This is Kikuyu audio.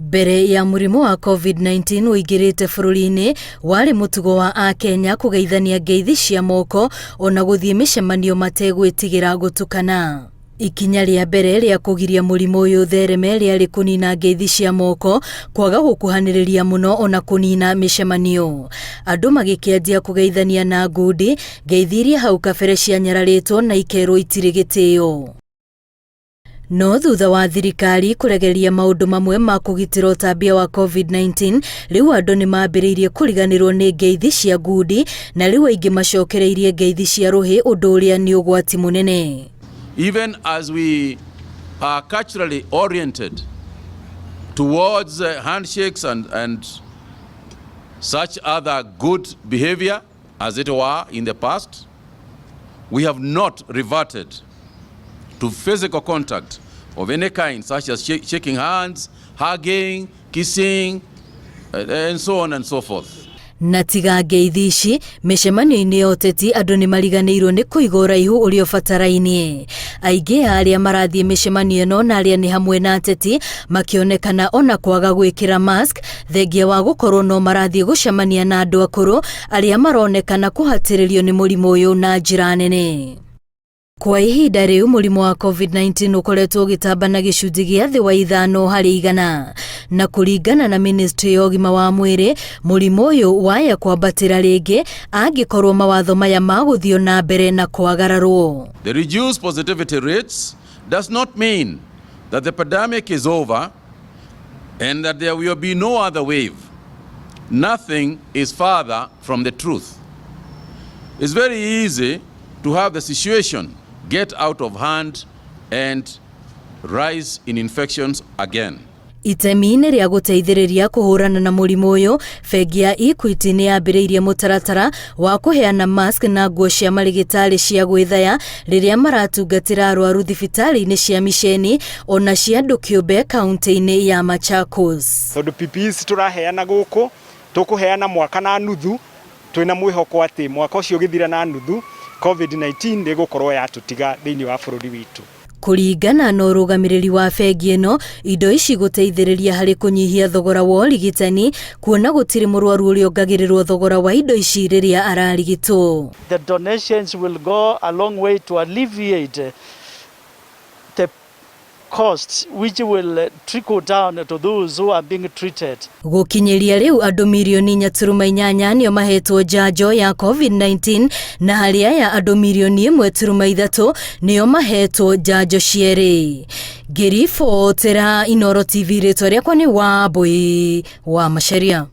Mbere ya mũrimũ wa COVID-19 ũingĩrĩte bũrũri-inĩ, warĩ mũtugo wa Akenya kũgeithania ngeithi cia moko ona gũthiĩ mĩcemanio mategwĩtigĩra gũtukana. Ikinya rĩa mbere rĩa kũgiria mũrimũ ũyũ ũthereme rĩarĩ kũnina ngeithi cia moko, kwaga gũkuhanĩrĩria mũno ona kũnina mĩcemanio. Andũ magĩkĩanjia kũgeithania na ngundi, ngeithi iria hau kabere cianyararĩtwo na ikerwo itirĩ gĩtĩo. No thutha wa thirikari kũregeria maũndũ mamwe ma kũgitĩra ũtambia wa COVID-19, rĩu andũ nĩ mambĩrĩirie kũriganĩrwo nĩ ngeithi cia ngundi na rĩu aingĩ macokereirie ngeithi cia rũhĩ, ũndũ ũrĩa nĩ ũgwati mũnene. Even as we are culturally oriented towards handshakes and such other good behavior, as it were, in the past, we have not reverted to physical contact of any kind, such as shaking hands, hugging, kissing, and so on and so forth. Na tiga ngeithi ici, mĩcemanio-inĩ ya ũteti andũ nĩ mariganĩirwo nĩ kũiga ũraihu ũrĩa ũbatarainie. Aingĩ a arĩa marathiĩ mĩcemanio ĩno na arĩa nĩ hamwe na ateti makĩonekana ona kwaga gwĩkĩra mask, thengia wa gũkorwo no marathiĩ gũcemania na andũ akũrũ arĩa maronekana kũhatĩrĩrio nĩ mũrimũ ũyũ na njĩra nene. Kwa ihinda rĩu mũrimũ wa COVID-19 ũkoretwo ũgĩtamba na gĩcunjĩ gĩa thĩ wa 5%, na kũringana na ministry ya ũgima wa mwĩrĩ, mũrimũ ũyũ waya kwambatĩra rĩngĩ angĩkorwo mawatho maya magũthiĩ na mbere na kwagararwo. The reduced positivity rates does not mean that the pandemic is over and that there will be no other wave. Nothing is farther from the truth. It's very easy to have the situation get out of hand and rise in infections again. Itemi-inĩ rĩa gũteithĩrĩria kũhũrana na mũrimũ ũyũ, bengi ya Equity nĩ yambĩrĩirie mũtaratara wa kũheana mask na nguo cia marĩgĩtarĩ cia gwĩthaya rĩrĩa maratungatĩra arwaru thibitarĩ-inĩ cia miceni ona cia andũ kĩũmbe kaunti-inĩ ya Machakos. Tondũ PPEs tũraheana gũkũ, tũkũheana mwaka na nuthu, twĩna mwĩhoko atĩ mwaka ũcio ũgĩthira na nuthu, COVID-19 ndĩgũkorwo yatũtiga thĩinĩ wa bũrũri witũ. Kũringana na ũrũgamĩrĩri wa bengi ĩno, indo ici gũteithĩrĩria harĩ kũnyihia thogora wa ũrigitani, kuona gũtirĩ mũrwaru ũrĩa ongagĩrĩrwo thogora wa indo ici rĩrĩa ararigitwo. The donations will go a long way to alleviate the costs, which will trickle down to those who are being treated. Gũkinyĩria rĩu andũ mirioni 4.8 nĩo mahetwo njanjo ya COVID-19, na harĩ aya andũ mirioni 1.3 nĩo mahetwo njanjo cierĩ. Ngĩribotera Inooro TV, rĩtwa rĩakwa nĩ Wambui wa Macharia.